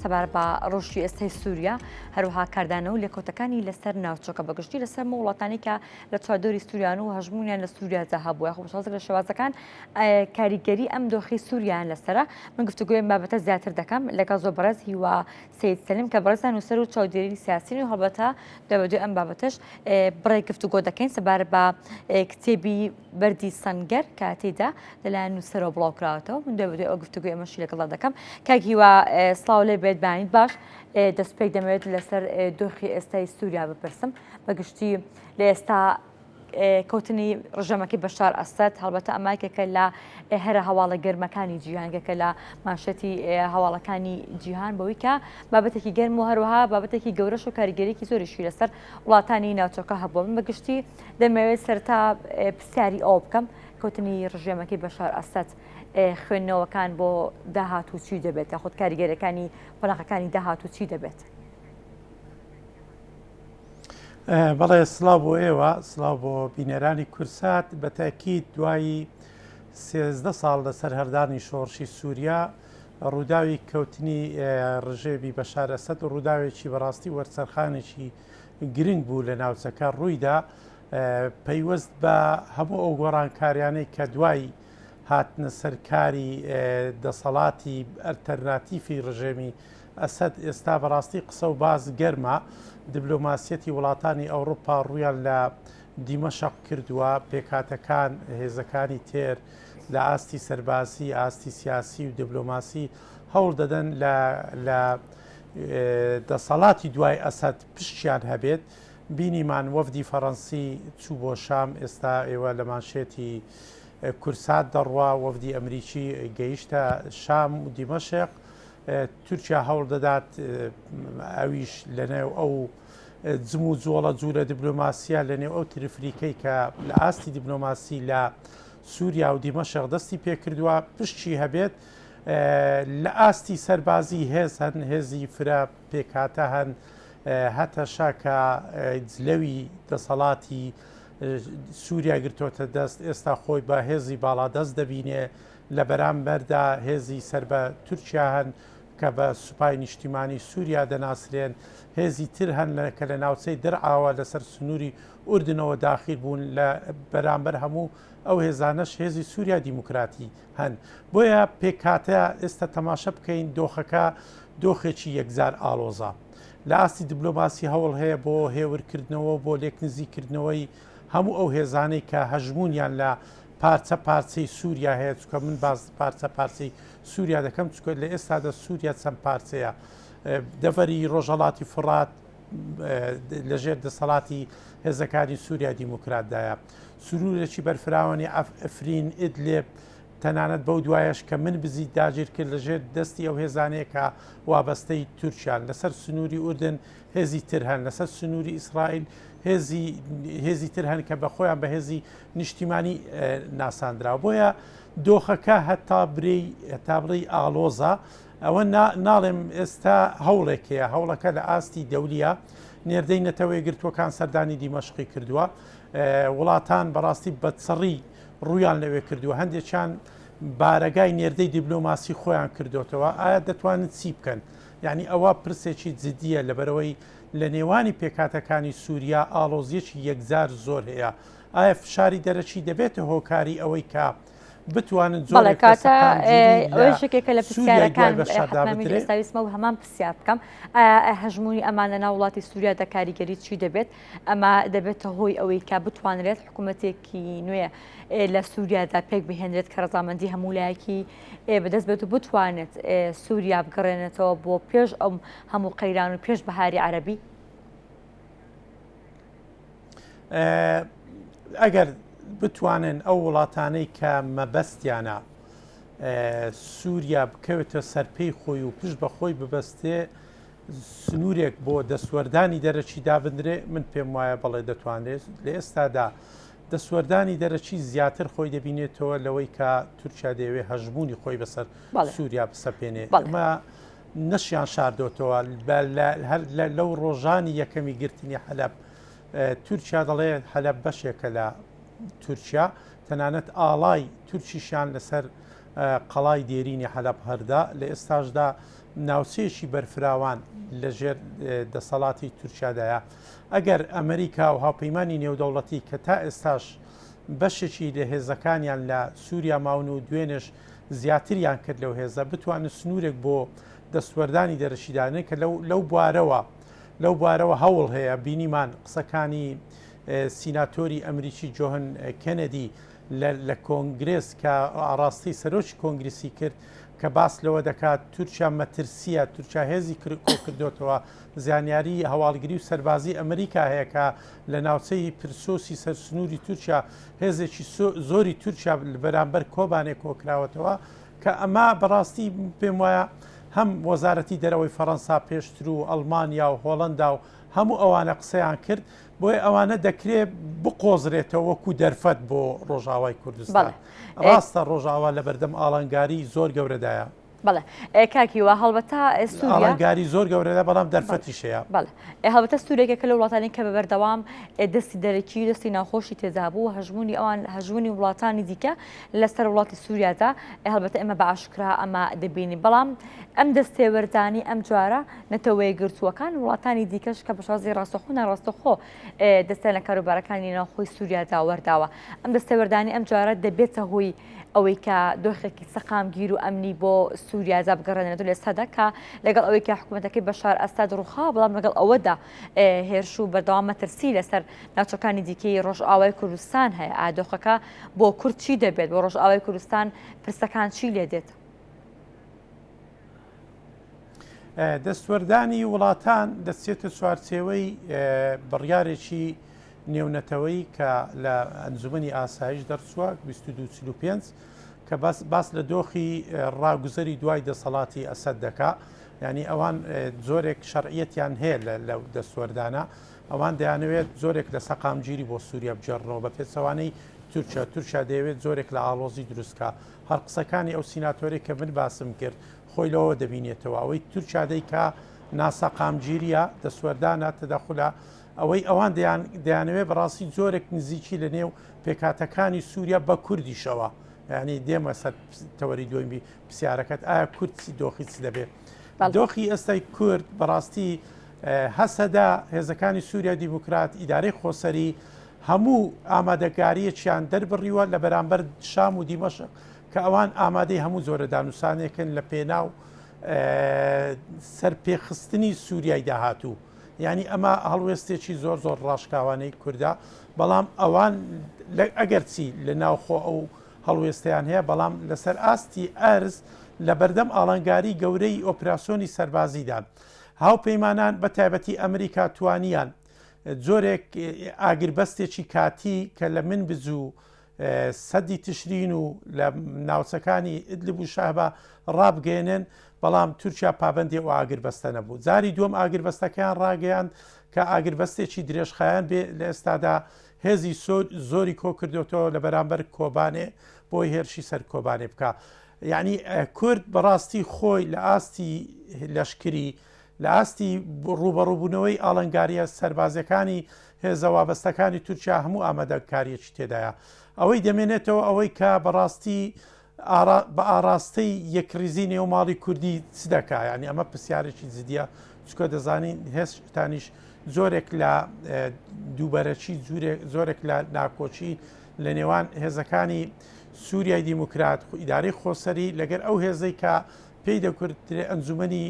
سەبارەت بە ڕەوشی ئێستای سووریا، هەروەها کاردانەوە و لێکەوتەکانی لەسەر ناوچەکە بەگشتی لەسەر هەموو وڵاتانی کە لە چواردەوری سووریان و هەژموونیان لە سووریادا هەبووە یاخود بە شێوازێک لە شێوازەکان کاریگەری ئەم دۆخی سووریان لەسەرە. من گفتوگۆی ئەم بابەتە زیاتر دەکەم لەگەڵ زۆر بەڕێز هیوا سەید سەلیم کە بەڕێزیان نووسەر و چاودێری سیاسین و هەڵبەتە دوابەدوای ئەم بابەتەش بڕێک گفتوگۆ دەکەین سەبارەت بە کتێبی بەردی سەنگەر کە تێیدا لەلایەن نووسەرەوە بڵاو کراوەتەوە. من دوابەدوای ئەو گفتوگۆی ئەمەشی لەگەڵدا دەکەم. کاک هیوا سڵاو لێ بێت، بەیانیت باش. دەستپێک دەمەوێت لەسەر دۆخی ئێستای سووریا بپرسم. بەگشتی لە ئێستا کەوتنی ڕژێمەکەی بەشار ئەسەد، هەڵبەتە ئەمە یەکێکە لە هەرە هەواڵە گەرمەکانی جیهان، یەکێکە لە مانشێتی هەواڵەکانی جیهان بەوەی کە بابەتێکی گەرم و هەروەها بابەتێکی گەورەش و کاریگەریی زۆریشی لەسەر وڵاتانی ناوچەکە هەبووە. من بەگشتی دەمەوێت سەرەتا پرسیاری ئەوە بکەم، کەوتنی ڕژێمەکەی بەشار ئەسەد خوێندنەوەکان بۆ داهاتوو چی دەبێت، یاخود کاریگەریەکانی قۆناغەکانی داهاتوو چی دەبێت؟ بەڵێ سڵاو بۆ ئێوە، سڵاو بۆ بینەرانی کورسات. بە تەئکید دوایی 13 ساڵ لە سەرهەڵدانی شۆڕشی سووریا، ڕووداوی کەوتنی ڕژێمی بەشار ئەسەد ڕووداوێکی بەڕاستی وەرچەرخانێکی گرنگ بوو لە ناوچەکە ڕوویدا، پەیوەست بە هەموو ئەو گۆڕانکاریانەی کە دوای هاتنە سەر کاری دەسەڵاتی ئەلتەرناتیفی ڕژێمی ئەسەد ئێستا بەڕاستی قسە و باس گەرمە، دبلۆماسیەتی وڵاتانی ئەوڕوپا ڕوویان لە دیمەشق کردووە، پێکهاتەکان، هێزەکانی تێر لە ئاستی سەربازی، ئاستی سیاسی و دبلۆماسی هەوڵ دەدەن لە لە دەسەڵاتی دوای ئەسەد پشکیان هەبێت. بینیمان وەفدی فەڕەنسی چوو بۆ شام، ئێستا ئێوە لە مانشێتی کورسات دەڕوا، وەفدی ئەمریکی گەیشتە شام و دیمەشق، تورکیا هەوڵ دەدات ئەویش لەنێو ئەو جم و جۆڵە جوولە دیبلۆماسیە لەنێو ئەو ترفریکەی کە لە ئاستی دیبلۆماسی لە سووریا و دیمەشق دەستی پێکردووە پشتی هەبێت لە ئاستی سەربازی هێز هەن هێزی فرە پێکهاتە هەن هەتەشە کە جلەوی دەسەڵاتی سووریا گرتۆتە دەست ئێستا خۆی بە هێزی باڵادەست دەبینێ لە بەرامبەردا هێزی سەر بە تورکیا هەن کە بە سوپای نیشتیمانی سووریا دەناسرێن، هێزی تر هەن کە لە ناوچەی درعاوە لەسەر سنووری ئوردنەوە داخیل بوون، لە بەرامبەر هەموو ئەو هێزانەش هێزی سووریا دیموکراتی هەن. بۆیە پێکهاتە ئێستا تەماشە بکەین دۆخەکە دۆخێکی یەکجار ئاڵۆزە. لە ئاستی دیبلۆماسی هەوڵ هەیە بۆ هێورکردنەوە بۆ لێکنزیکردنەوەی هەموو ئەو هێزانەی کە هەژموونیان لە پارچە پارچەی سووریا هەیە، چونکە من باس پارچە پارچەی سووریا دەکەم، چونکە لە ئێستادا سووریا چەند پارچەیە. دەڤەری ڕۆژهەڵاتی فوڕات لەژێر دەسەڵاتی هێزەکانی سووریا دیموکراتدایە. سنوورێکی بەرفراوانی عەفرین، ئیدلب، تەنانەت بەو دوایەش کە منبجی داگیر کرد لەژێر دەستی ئەو هێزانەیە کە وابەستەی تورکیان. لەسەر سنووری ئوردن هێزی تر هەن، لەسەر سنووری ئیسرائیل هێزی هێزی تر هەن کە بە خۆیان بە هێزی نیشتیمانی ناساندراوە. بۆیە دۆخەکە هەتا برێی هەتا بڵێی ئاڵۆزە. ئەوە ناڵێم ئێستا هەوڵێک هەیە، هەوڵەکە لە ئاستی دەولیە. نێردەی نەتەوە یەکگرتووەکان سەردانی دیمەشقی کردووە. وڵاتان بەڕاستی بە چڕی ڕوویان لەوێ کردووە، هەندێکیان بارەگای نێردەی دیبلۆماسی خۆیان کردوتەوە. ئایا دەتوانن چی بکەن؟ یعنی ئەوە پرسێکی جدیە، لەبەرەوەی لە نێوانی پێکهاتەکانی سووریا ئاڵۆزیەکی یەکجار زۆر هەیە. ئایا فشاری دەرەکی دەبێتە هۆکاری ئەوەی کە بتوانن بەڵێ جۆرێک لە کاتە سەقامگیری لە ئەوەش یەکێکە لە سووریای دوای پرسیارەکان بەشاردا حەتمەن بدرێ؟ ئێستا ویستمە هەمان پرسیار بکەم. ئایا هەژموونی ئەمان لە ناو وڵاتی سووریادا کاریگەری چی دەبێت؟ ئەمە دەبێتە هۆی ئەوەی کە بتوانرێت حکوومەتێکی نوێ لە سووریادا پێک بهێنرێت کە ڕەزامەندی هەموو لایەکی بەدەست بێت و بتوانێت سووریا بگەڕێنێتەوە بۆ پێش ئەم هەموو قەیران و پێش بەهاری عەرەبی؟ ئەگەر بتوانن ئەو وڵاتانەی کە مەبەستیانە سووریا بکەوێتە سەرپێی خۆی و پشت بە خۆی ببەستێ سنوورێک بۆ دەستوەردانی دەرەکی دابنرێ من پێم وایە بەڵێ دەتوانرێت لە ئێستادا دەستوەردانی دەرەکی زیاتر خۆی دەبینێتەوە لەوەی کە تورکیا دەیەوێت هەژموونی خۆی بەسەر سووریا بسەپێنێ ئەمە نەشیان شاردۆتەوە هەر لەو ڕۆژانی یەکەمی گرتنی حەلەب تورکیا دەڵێ حەلەب بەشێکە لە تورکیا تەنانەت ئاڵای تورکیشیان لەسەر قەڵای دێرینی حەلەب هەردا لە ئێستاشدا ناوچەیەکی بەرفراوان لە ژێر دەسەڵاتی تورکیادایە. ئەگەر ئەمریکا و هاوپەیمانی نێودەوڵەتی کە تا ئێستاش بەشێکی لە هێزەکانیان لە سووریا ماون و دوێنێش زیاتریان کرد لەو هێزە بتوانن سنوورێک بۆ دەستوەردانی دەرەکی دانێن کە لەو بوارەوە لەو بوارەوە هەوڵ هەیە بینیمان قسەکانی سیناتۆری ئەمریکی جۆهن کەنەدی لە کۆنگرێس کە ئاڕاستەی سەرۆکی کۆنگرسی کرد کە باس لەوە دەکات تورکیا مەترسیە، تورکیا هێزی کۆکردۆتەوە، زانیاری هەواڵگری و سەربازی ئەمریکا هەیە کە لە ناوچەی پرسۆسی سەر سنووری تورکیا هێزێکی زۆری تورکیا بەرامبەر کۆبانێ کۆکراوەتەوە کە ئەمە بەڕاستی پێم وایە هەم وەزارەتی دەرەوەی فەڕەنسا پێشتر و ئەڵمانیا و هۆڵەندا و هەموو ئەوانە قسەیان کرد بۆیە ئەوانە دەکرێ بقۆزرێتەوە وەکو دەرفەت بۆ ڕۆژاوای کوردستان. ڕاستە ڕۆژاوا لە بەردەم ئاڵنگاری زۆر گەورەدایە. بەڵێ کاک هیوا هەڵبەتە سووریا ئاڵنگاری زۆر گەورەدا بەڵام دەرفەتیش هەیە. بەڵێ هەڵبەتە سووریا یەکێکە لە وڵاتانی کە بە بەردەوام دەستی دەرەکی و دەستی ناوخۆشی تێدا بوو هەژموونی ئەوان هەژموونی وڵاتانی دیکە لەسەر وڵاتی سووریادا هەڵبەتە ئێمە بە ئاشکرا ئەمە دەبینین بەڵام ئەم دەستێوەردانی ئەم جارە نەتەوەیەکگرتووەکان وڵاتانی دیکەش کە بە شێوازی ڕاستەخۆ ناڕاستەخۆ دەستیان لە کاروبارەکانی ناوخۆی سووریادا وەرداوە. ئەم دەستێوەردانی ئەم جارە دەبێتە هۆی ئەوەی کە دۆخێکی سەقامگیر و ئەمنی بۆ سووریادا بگەڕێنێت لە ئێستادا کە لەگەڵ ئەوەی کە حکوومەتەکەی بەشار ئەسەد ڕووخا بەڵام لەگەڵ ئەوەدا هێرش و بەردەوام مەترسی لەسەر ناوچەکانی دیکەی ڕۆژئاوای کوردستان هەیە. ئایا دۆخەکە بۆ کورد چی دەبێت؟ بۆ ڕۆژئاوای کوردستان پرسەکان چی لێ دێت؟ دەستوەردانی وڵاتان دەچێتە چوارچێوەی بڕیارێکی نێونەتەوەی کە لە ئەنجومەنی ئاسایش دەرچووە 2245 کە باس لە دۆخی ڕاگوزەری دوای دەسەڵاتی ئەسەد دەکا یعنی ئەوان زۆرێک شەرعیەتیان هەیە لە دەستوەردانە ئەوان دەیانەوێت زۆرێک لە سەقامگیری بۆ سووریا بگێڕنەوە بە پێچەوانەی تورکیا تورکیا دەیەوێت زۆرێک لە ئاڵۆزی دروستکە هەر قسەکانی ئەو سیناتۆرەی کە من باسم کرد خۆی لەوە دەبینێتەوە ئەوەی تورکیا دەیکا ناسەقامگیریە دەستوەردانە تەدەخولە ئەوەی ئەوان دەیانەوێت بەڕاستی جۆرێک نزیکی لە نێو پێکهاتەکانی سووریا بە کوردیشەوە یعنی دێمە سەر تەوەری دوێنبی پرسیارەکەت ئایا کورد چی دۆخی چ دەبێت دۆخی ئێستای کورد بەڕاستی هەسەدە هێزەکانی سووریا دیموکرات ئیدارەی خۆسەری هەموو ئامادەکارییەکیان دەربڕیوە لە بەرامبەر شام و دیمەشق کە ئەوان ئامادەی هەموو جۆرە دانوسانێکن لە پێناو سەرپێخستنی سووریای داهاتوو. یعنی ئەمە هەڵوێستێکی زۆر زۆر ڕاشکاوانەی کوردە بەڵام ئەوان ئەگەرچی لە ناوخۆ ئەو هەڵوێستیان هەیە بەڵام لەسەر ئاستی ئەرز لە بەردەم ئاڵنگاری گەورەی ئۆپراسیۆنی سەربازیدان هاوپەیمانان بە تایبەتی ئەمریکا توانیان جۆرێک ئاگربەستێکی کاتی کە لە منبج و سەدی تشرین و لە ناوچەکانی ئیدلب و شەهبا ڕابگەێنن بەڵام تورکیا پابندی ئەو ئاگربەستە نەبوو جاری دووەم ئاگربەستەکەیان ڕاگەیاند کە ئاگربەستێکی درێژخایەن بێ لە ئێستادا هێزی زۆری کۆ کردوتەوە لە بەرامبەر کۆبانێ بۆی هێرشی سەر کۆبانێ بکە یعنی کورد بەڕاستی خۆی لە ئاستی لەشکری لە ئاستی ڕووبەڕووبوونەوەی ئاڵنگارییە سەربازییەکانی هێزە وابەستەکانی تورکیا هەموو ئامادەکارییەکی تێدایە. ئەوەی دەمێنێتەوە ئەوەی کە بەڕاستی بە ئاڕاستەی یەکڕیزی نێو ماڵی کوردی چ دەکا یانی ئەمە پرسیارێکی جدیە چکە دەزانین هێشتانیش زۆرێک لە دووبەرەکی زۆرێک لە ناکۆکی لە نێوان هێزەکانی سووریای دیموکرات ئیدارەی خۆسەری لەگەر ئەو هێزەی کە پێی دەکوترێ ئەنجومەنی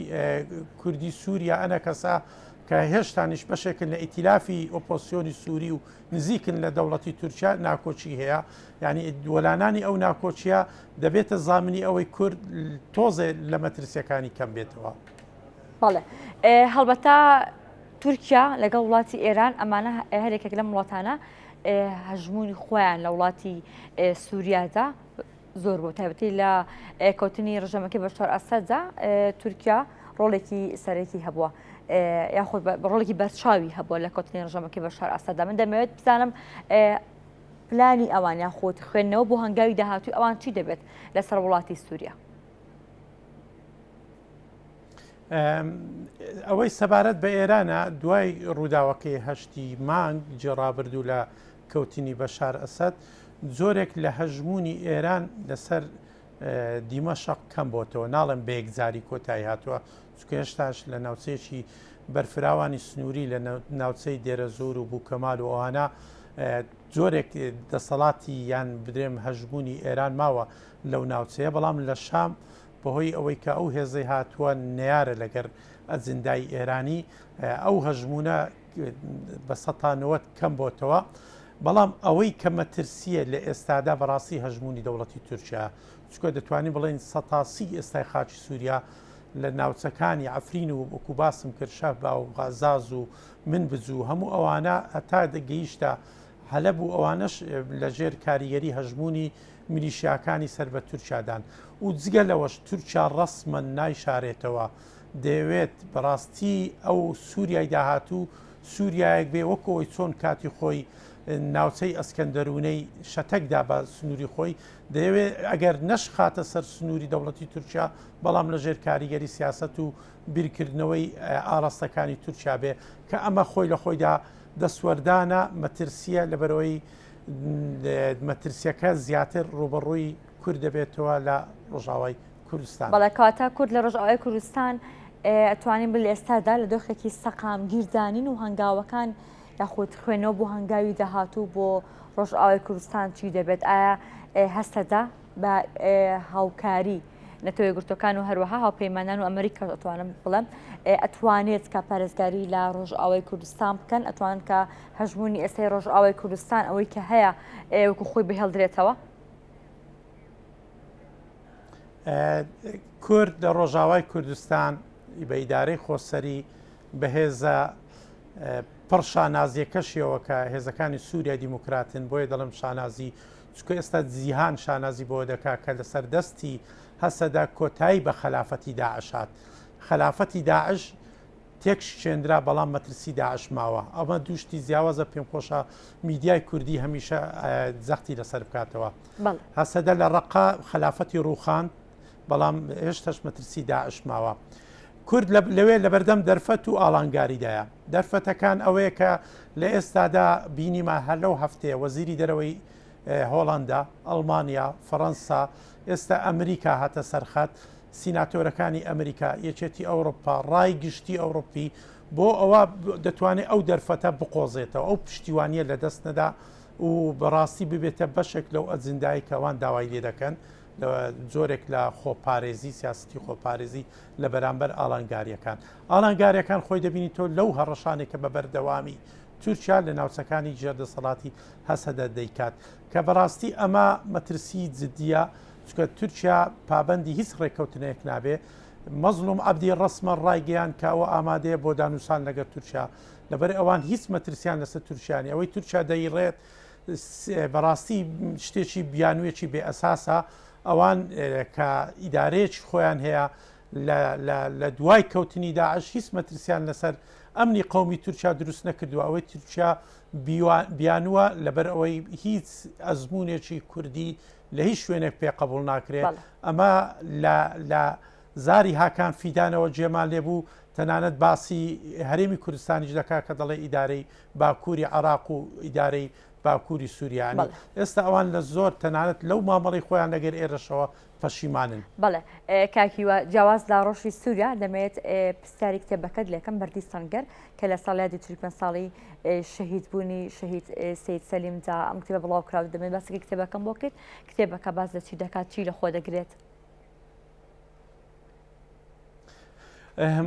کوردی سووریا ئەنەکەسە کە هێشتانیش بەشێکن لە ئیتیلافی ئۆپۆسیۆنی سووری و نزیکن لە دەوڵەتی تورکیا ناکۆکی هەیە یعنی وەلانانی ئەو ناکۆکیە دەبێتە زامنی ئەوەی کورد تۆزێ لە مەترسیەکانی کەم بێتەوە. بەڵێ هەڵبەتە تورکیا لەگەڵ وڵاتی ئێران ئەمانە هەرێکێک لەم وڵاتانە هەژمونی خۆیان لە وڵاتی سووریادا زۆر بوو تایبەتی لە کەوتنی ڕژێمەکەی بەشار ئەسەددا تورکیا ڕۆڵێکی سەرەکی هەبووە یاخود ڕۆڵێکی بەرچاوی هەبووە لە کەوتنی ڕژێمەکەی بەشار ئەسەددا من دەمەوێت بزانم پلانی ئەوان یاخود خوێندنەوە بۆ هەنگاوی داهاتووی ئەوان چی دەبێت لەسەر وڵاتی سووریا. ئەوەی سەبارەت بە ئێرانە دوای ڕووداوەکەی هەشتی مانگ جێڕابردوو لە کەوتنی بەشار ئەسەد، جۆرێک لە هەژموونی ئێران لەسەر دیمەشق کەم بۆتەوە، ناڵێم بە یەکجاری کۆتایی هاتووە، چونکە هێشتاش لە ناوچەیەکی بەرفراوانی سنووری لە ناوچەی دێرەزوور و بوکەمال و ئەوانە جۆرێک دەسەڵاتی یان بدرێم هەژموونی ئێران ماوە لەو ناوچەیە، بەڵام لە شام بەهۆی ئەوەی کە ئەو هێزەی هاتووە نەیارە لەگەر ئەجندای ئێرانی ئەو هەژموونە بە 90% کەم بۆتەوە. بەڵام ئەوەی کە مەترسییە لە ئێستادا بەڕاستی هەژموونی دەوڵەتی تورکیا، چونکە دەتوانین بڵێین 30% ئێستای خاکی سووریا لە ناوچەکانی عەفرین و وەکو باسم کرد شەهبا و غەزاز و منبج و هەموو ئەوانە هەتا گەیشتە حەلەب و ئەوانەش لەژێر کاریگەری هەژموونی میلیشیاکانی سەر بە تورکیادان و جگە لەوەش تورکیا ڕەسمەن نایشارێتەوە دەیەوێت بەڕاستی ئەو سووریای داهاتوو سووریایەک بێ وەکو ئەوەی چۆن کاتی خۆی ناوچەی ئەسکەندەروونەی شەتەک دا بە سنووری خۆی دەیەوێت ئەگەر نەشخاتە سەر سنووری دەوڵەتی تورکیا بەڵام لەژێر کاریگەری سیاسەت و بیرکردنەوەی ئاراستەکانی تورکیا بێ کە ئەمە خۆی لە خۆیدا دەستوەردانە مەترسیە لەبەرەوەی مەترسیەکە زیاتر ڕوبەڕووی کورد دەبێتەوە لە ڕۆژاوای کوردستان. بەڵێ کەواتە کورد لە ڕۆژئاوای کوردستان ئەتوانین بڵێ ئێستادا لە دۆخێکی سەقامگیردانین و هەنگاوەکان یاخود خوێنەوە بۆ هەنگاوی داهاتوو بۆ ڕۆژئاوای کوردستان چی دەبێت ئایا هەسەدە بە هاوکاری نەتەوە یەکگرتووەکان و هەروەها هاوپەیمانان و ئەمریکا ئەتوانم بڵێم ئەتوانێت کە پارێزگاری لە ڕۆژئاوای کوردستان بکەن ئەتوان کە هەژمونی ئێستای ڕۆژئاوای کوردستان ئەوەی کە هەیە وەکو خۆی بهێڵدرێتەوە. کورد لە ڕۆژاوای کوردستان بە ئیدارەی خۆسەری بەهێزە پڕ شانازیەکەشیەوە کە هێزەکانی سووریای دیموکراتن بۆیە دەڵم شانازی چکە ئێستا جیهان شانازی بۆ دەکا کە لەسەر دەستی هەسەدە کۆتایی بە خەلافەتی داعش هات خەلافەتی داعش تێکشکێندرا بەڵام مەترسی داعش ماوە ئەمە دووشتی جیاوازە پێم خۆشە میدیای کوردی هەمیشە جەختی لەسەر بکاتەوە هەسەدە لە ڕقا خەلافەتی ڕووخاند بەڵام هێشتاش مەترسی داعش ماوە. کورد لەوێ لەبەردەم دەرفەت و ئاڵانگاریدایە. دەرفەتەکان ئەوەیە کە لە ئێستادا بینیمان هەر لەو هەفتەیە وەزیری دەرەوەی هۆڵەندا، ئەڵمانیا، فەڕەنسا، ئێستا ئەمریکا هاتە سەرخەت، سیناتۆرەکانی ئەمریکا، یەکێتی ئەوڕوپا، ڕای گشتی ئەوڕوپی بۆ ئەوە دەتوانێت ئەو دەرفەتە بقۆزێتەوە، ئەو پشتیوانیە لەدەست نەدا و بەڕاستی ببێتە بەشێک لەو ئەجندای کە ئەوان داوای لێ دەکەن. جۆرێک لە خۆپارێزی سیاستی خۆپارێزی لە بەرامبەر ئاڵانگاریەکان ئاڵانگاریەکان خۆی دەبینی تۆ لەو هەڕەشانێک کە بە بەردەوامی تورکیا لە ناوچەکانی ژێردەسەڵاتی هەسەدە دەیکات کە بەڕاستی ئەمە مەترسی جددیە چکە تورکیا پابندی هیچ ڕێککەوتنێک نابێ مەزلوم عەبدی ڕسمە ڕایگەیان کە ئەوە ئامادەیە بۆ دانوسان لەگەر تورکیا لەبەر ئەوان هیچ مەترسیان لەسەر تورکیانی ئەوەی تورکیا دەیڕێت بەڕاستی شتێکی بیانوویەکی بێ ئەساسە ئەوان کە ئیدارەیەکی خۆیان هەیە لە دوای کەوتنی داعش هیچ مەترسیان لەسەر ئەمنی قومی تورکیا دروست نەکردووە ئەوەی تورکیا بیانووە لەبەر ئەوەی هیچ ئەزمونێکی کوردی لە هیچ شوێنێک پێ قبول ناکرێت ئەمە لە زاری هاکان فیدانەوە جێمان لێبوو تەنانەت باسی هەرێمی کوردستانیش دەکات کە دەڵێ ئیدارەی باکووری عێراق و ئیدارەی باکووری سووریانی ئێستا ئەوان لە زۆر تەنانەت لەو مامەڵی خۆیان لەگەر ئێرەشەوە پەشیمانن. بەڵێ کاک هیوا جیاواز لە ڕۆژی سووریا دەمەوێت پرسیاری کتێبەکەت لێکەم بەردی سەنگەر کە لە ساڵیادی 45 ساڵی شەهیدبوونی شەهید سید سەلیمدا ئەم کتێبە بڵاو کراوە دەمەوێت باسێکی کتێبەکەم بۆ بکەیت کتێبەکە باس لە چی دەکات چی لە خۆ دەگرێت؟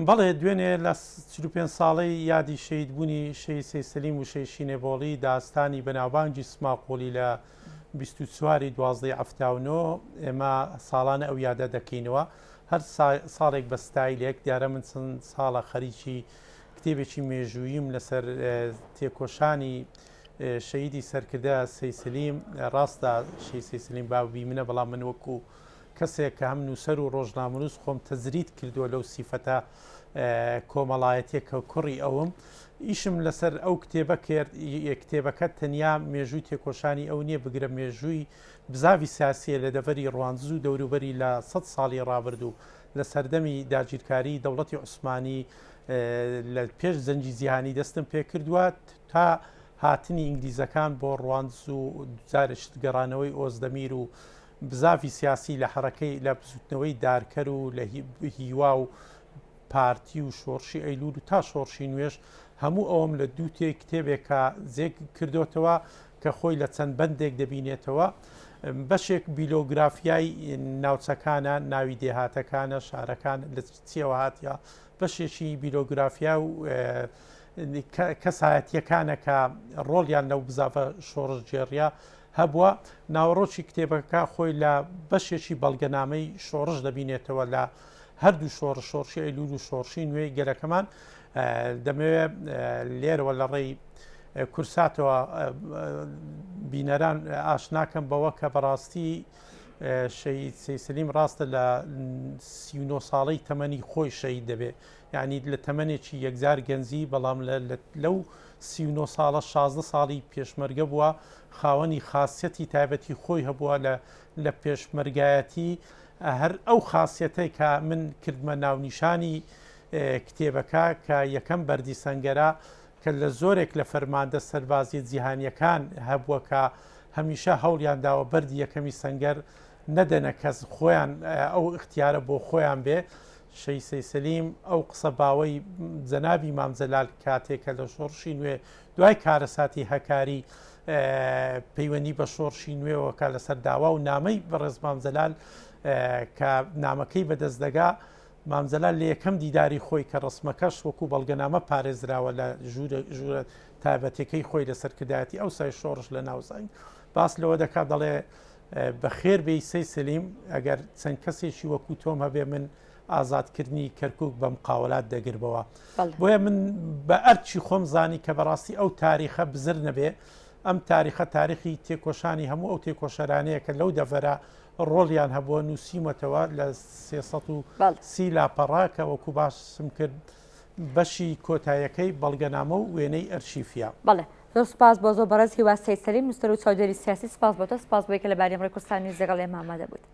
بەڵێ دوێنێ لە 45 ساڵەی یادی شەهیدبوونی شەهید سەید سەلیم و شەهید شینێبۆڵی داستانی بەناوبانگی سماقوڵی لە 24 ی دوازدەی 79 ئێمە ساڵانە ئەو یادە دەکەینەوە هەر ساڵێک بە ستایلێک دیارە من چەند ساڵە خەریکی کتێبێکی مێژووییم لەسەر تێکۆشانی شەهیدی سەرکردە سەید سەلیم ڕاستە شەهید سەید سەلیم باوبی منە بەڵام من وەکو کەسێک کە هەم نووسەر و ڕۆژنامەنووس خۆم تەجرید کردووە لەو سیفەتە کۆمەڵایەتیە کە کوڕی ئەوم ئیشم لەسەر ئەو کتێبە کرد کتێبەکە تەنیا مێژووی تێکۆشانی ئەو نییە بگرە مێژووی بزاڤی سیاسیە لە دەڤەری ڕواندز و دەوروبەری لە سەد ساڵی ڕابردوو لە سەردەمی داگیرکاری دەوڵەتی عوسمانی لە پێش جەنگی جیهانی دەستم پێکردووە تا هاتنی ئینگلیزەکان بۆ ڕواندز و جارێکی گەڕانەوەی ئۆزدەمیر و. بزاڤی سیاسی لە حەڕەکەی لە بزوتنەوەی دارکەر و لە هیوا و پارتی و شۆڕشی ئەیلول و تا شۆڕشی نوێش هەموو ئەوەم لە دوو تێ کتێبێکا جێ کردۆتەوە کە خۆی لە چەند بەندێک دەبینێتەوە. بەشێک بیلۆگرافیای ناوچەکانە، ناوی دێهاتەکانە، شارەکان لە چیەوە هاتیە، بەشێکی بیلۆگرافیا و کەسایەتیەکانە کە ڕۆڵیان لەو بزاڤە شۆڕشگێڕیە هەبووە. ناوەڕۆکی کتێبەکە خۆی لە بەشێکی بەڵگەنامەی شۆڕش دەبینێتەوە لە هەردوو شۆڕش، شۆڕشی ئەیلوول و شۆڕشی نوێی گەلەکەمان. دەمەوێت لێرەوە لە ڕێی کورساتەوە بینەران ئاشناکەم بەوە کە بەڕاستی شەهید سەید سەلیم ڕاستە لە 39 ساڵەی تەمەنی خۆی شەهید دەبێت یعنی لە تەمەنێکی یەکجار گەنجی بەڵام لەو 39 ساڵە 16 ساڵی پێشمەرگە بووە خاوەنی خاصەتی تایبەتی خۆی هەبووە لە لە پێشمەرگایەتی هەر ئەو خاصەتەی کە من کردمە ناونیشانی کتێبەکە کە یەکەم بەردی سەنگەرە کە لە زۆرێک لە فەرماندە سەربازیە جیهانیەکان هەبووە کە هەمیشە هەوڵیان داوە بەردی یەکەمی سەنگەر نەدەنە کەس خۆیان ئەو ئیختیارە بۆ خۆیان بێ شەهید سەید سەلیم ئەو قسە باوەی جەنابی مام جەلال کاتێک کە لە شۆڕشی نوێ دوای کارەساتی هەکاری پەیوەندی بە شۆڕشی نوێوە کە لەسەر داوا و نامەی بەڕێز مام جەلال کە نامەکەی بەدەست دەگا مام جەلال لە یەکەم دیداری خۆی کە ڕسمەکەش وەکو بەڵگەنامە پارێزراوە لە ژوورە ژوورە تایبەتەکەی خۆی لە سەرکردایەتی ئەوسای شۆڕش لە ناوزەنگ باس لەوە دەکات دەڵێ بەخێر بێی سەی سەلیم ئەگەر چەند کەسێکی وەکو تۆم هەبێ من ئازادکردنی کەرکک بە مقاولات دەگربەوە بۆیە من بە ئەرچی خۆم زانی کە بەڕاستی ئەو تاریخە بزر نەبێ ئەم تاریخە تاریخی تێکۆشانی هەموو ئەو تێکۆشەرانەیە کە لەو دەڤەرە ڕۆڵیان هەبووە نووسیمەتەوە لە 330 لاپەڕە کە وەکو باسم کرد بەشی کۆتایەکەی بەڵگەنامە و وێنەی ئەرشیفە. بەڵێ زۆر سپاس بۆ زۆر بەڕێز هیوا سەید سەلیم نووسەر و چاودێری سیاسی سپاس بۆ تۆ سپاس بۆی کە لە باریم ڕێکوستان نیوز لەگەڵ ئێمە ئامادە بوویت.